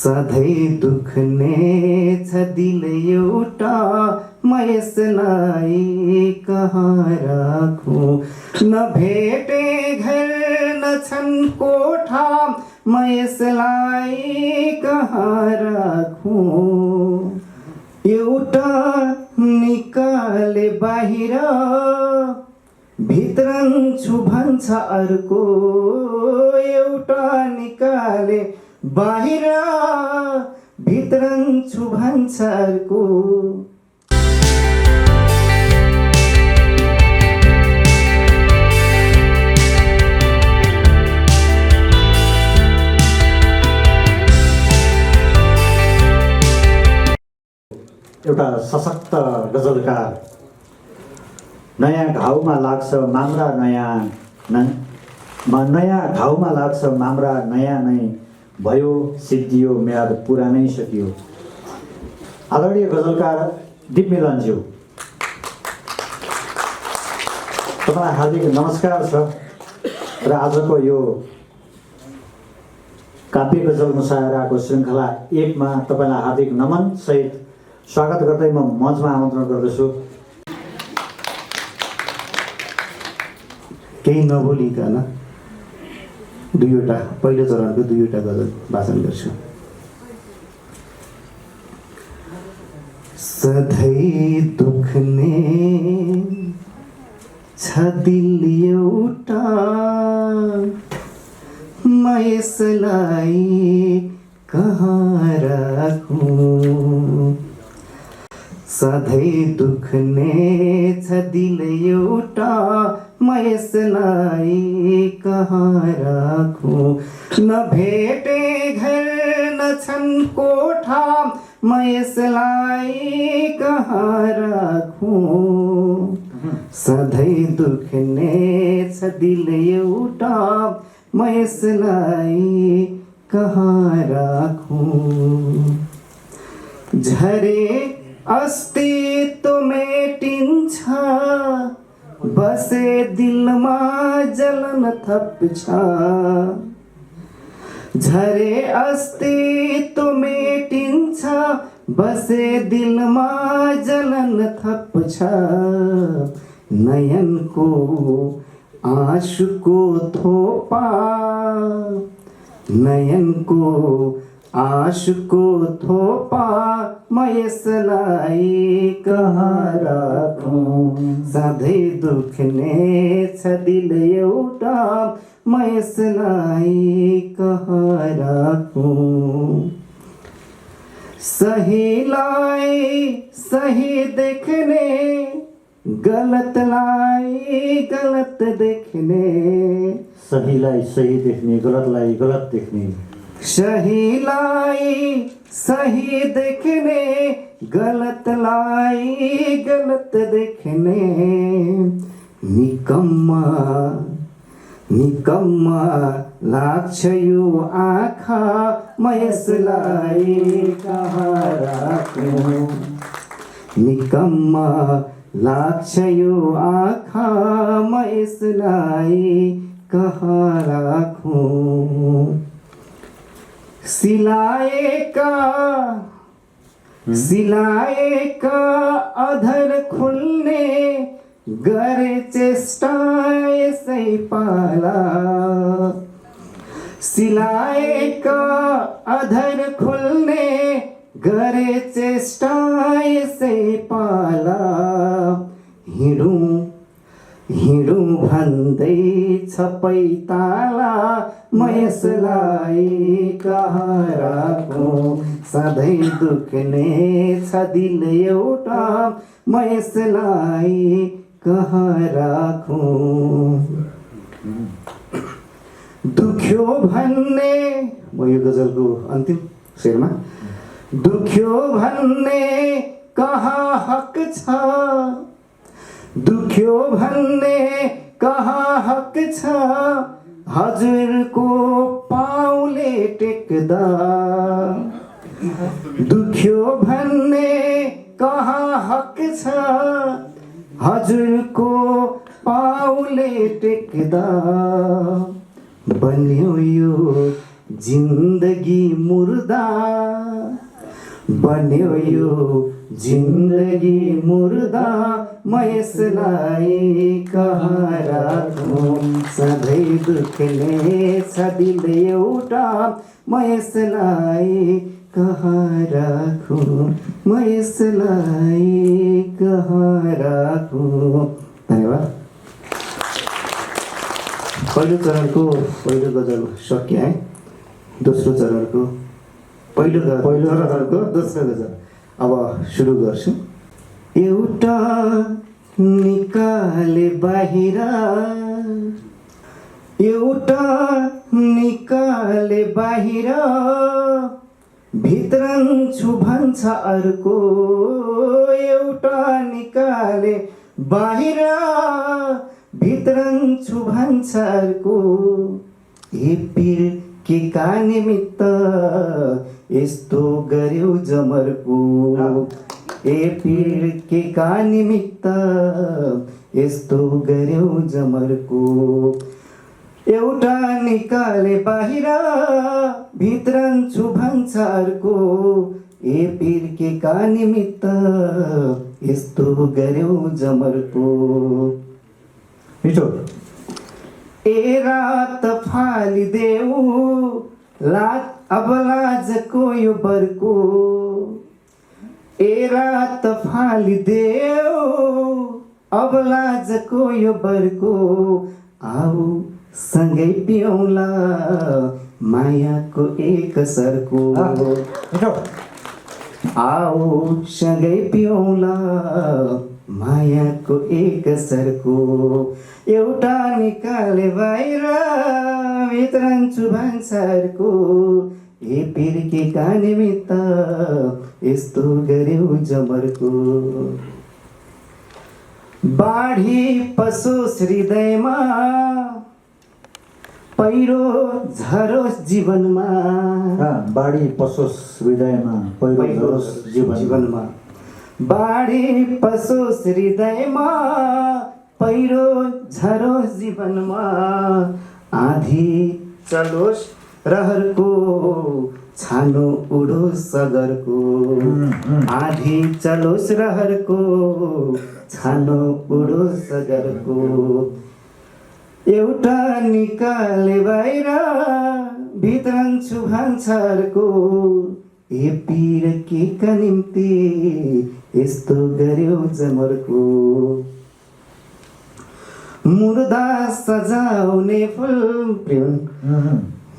सधैँ दुख्ने छ दिल एउटा म यसलाई कहाँ राखौँ नभेटे घर न छन् कोठा म यसलाई कहाँ राखौँ एउटा निकाले बाहिर भित्रन्छु भन्छ अर्को एउटा निकाले बाहिर भित्रन्छु भन्छ अर्को एउटा सशक्त गजलकार नयाँ घाउमा लाग्छ माम्रा नयाँ घाउमा लाग्छ माम्रा नयाँ नै भयो सिद्धियो म्याद पुरानै सकियो। आदरणीय गजलकार दिपमिलनज्यू तपाईँलाई हार्दिक नमस्कार छ र आजको यो काव्य गजल मुसायराको श्रृङ्खला 1 मा तपाईँलाई हार्दिक नमन सहित स्वागत गर्दै म मञ्चमा आमन्त्रण गर्दछु। केही नबोलिकन पहिलो चरणको 2वटा गजल वाचन गर्छु। सधैँ दुख्ने छ दिल एउटा म यसलाई कहाँ राखौँ सधैँ दुख्ने छ दिल एउटा म यसलाई कहाँ राखौँ नभेटे घर न छन् कोठा म यसलाई कहाँ राखौँ सधैँ दुख्ने छ दिल एउटा म यसलाई कहाँ राखौँ झरे अस्तित्व मेटिन्छ बसे दिलमा जलन थप्छ झरे अस्तित्व मेटिन्छ बसे दिलमा जलन थप्छ नयनको आँसुको थोपा नयनको आँसुको थोपा म यसलाई कहाँ राखौँ सधैँ दुख्ने छ दिल एउटा म यसलाई कहाँ राखौँ सहीलाई सही देख्ने गलतलाई गलत देख्ने सहीलाई सही देख्ने गलतलाई गलत देख्ने सहीलाई सही देख्ने गलतलाई गलत देख्ने निकम्मा निकम्मा लाग्छ यो आँखा म यसलाई कहाँ राखौँ निकम्मा लाग्छ यो आँखा म यसलाई कहाँ राखौँ सिलाएका अधर खुल्ने गरे चेष्टा यसै पाला सिलाएका अधर खुल्ने गरे चेष्टा यसै पाला हिँडौँ हिँडौँ भन्दै छ पैताला म यसलाई कहाँ राखौँ सधैँ दुख्ने छ दिल एउटा म यसलाई कहाँ राखौँ दुख्यो भन्ने म यो गजलको अन्तिम शेरमा दुख्यो भन्ने कहाँ हक छ दुख्यो भन्ने कहाँ हक छ हजुरको पाउले टेक्दा दुख्यो भन्ने कहाँ हक छ हजुरको पाउले टेक्दा बन्यो यो जिन्दगी मुर्दा बन्यो यो जिन्दगी मुर्दा म यसलाई कहाँ राखौँ सधैँ दुख्ने छ दिल एउटा म यसलाई कहाँ राखौँ म यसलाई कहाँ राखौँ। धन्यवाद। पहिलो चरणको पहिलो गजल सकियो है। दोस्रो चरणको पहिलो चरणको दोस्रो गजल अब सुरु गर्छु। एउटा निकाले बाहिर एउटा निकाले बाहिर भित्रन्छु भन्छ अर्को एउटा निकाले बाहिर भित्रन्छु भन्छ अर्को ए पीर के का निमित्त यस्तो गर्यो जमरको ए पीर के का निमित्त यस्तो गर्यो जमरको एउटा निकाले बाहिर भित्रन्छु भन्छ अर्को ए पीर के का निमित्त यस्तो गर्यो जमरको। मिठो। ए रात फालिदेऊ अब लाजको यो बर्को ए रात फालिदेऊ अब लाजको यो बर्को आऊ सँगै पिउँला मायाको एक सरको आऊ सँगै पिउँला मायाको एक सरको एउटा निकाले बाहिर भित्रन्छु भन्छ अर्को ए पीर के का निमित्त यस्तो गर्यो जमरको। बाढी पसोस हृदयमा पहिरो झरोस् जीवनमा बाढी पसोस हृदयमा पहिरो झरोस् जीवनमा बाढी पसोस हृदयमा पहिरो झरोस् जीवनमा आधी चलोस् रहरको छानो उडोस् सगरको आधी चलोस् रहरको छानो उडोस् सगरको एउटा निकाले बाहिर भित्रन्छु भन्छ अर्को ए पीर के का निम्ति यस्तो गर्यो जमरको। मुर्दा सजाउने फुल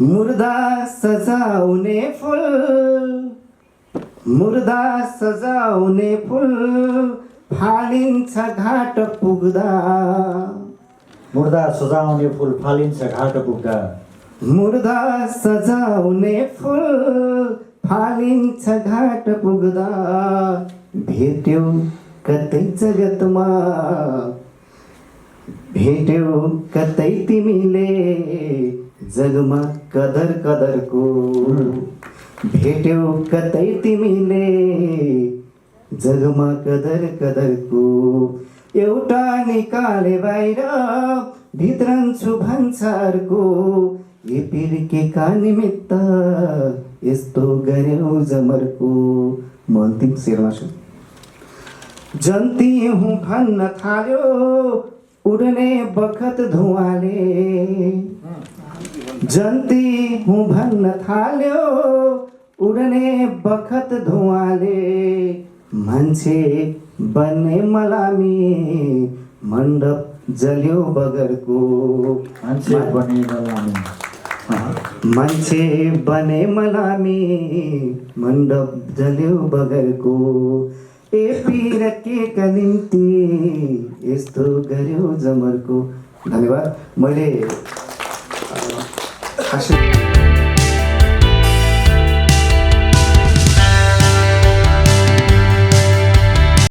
मुर्दा सजाउने फुल मुर्दा सजाउने फुल फालिन्छ घाट पुग्दा मुर्दा सजाउने फुल फालिन्छ घाट पुग्दा मुर्दा सजाउने फुल फालिन्छ घाट पुग्दा भेट्यौ कतै जगतमा भेट्यौ कतै तिमीले जगमा कदर कदरको भेट्यौ कतै तिमीले जगमा कदर कदरको एउटा निकाले बाहिर भित्रन्छु भन्छ अर्को ए पीर के का निमित्त यस्तो गर्यो जमरको। म अन्तिम शेरमा छु। जन्ती हुँ भन्न थाल्यो उड्ने बखत धुवाले जन्ती हूँ भन्न थाल्यो उड्ने बखत धुवाले मान्छे बन्ने मलामी मण्डप जल्यो बगरको मान्छे बने मलामी मान्छे बने मलामी मण्डप जल्यो बगरको ए पीर के का निम्ति यस्तो गर्यो जमरको। धन्यवाद। मैले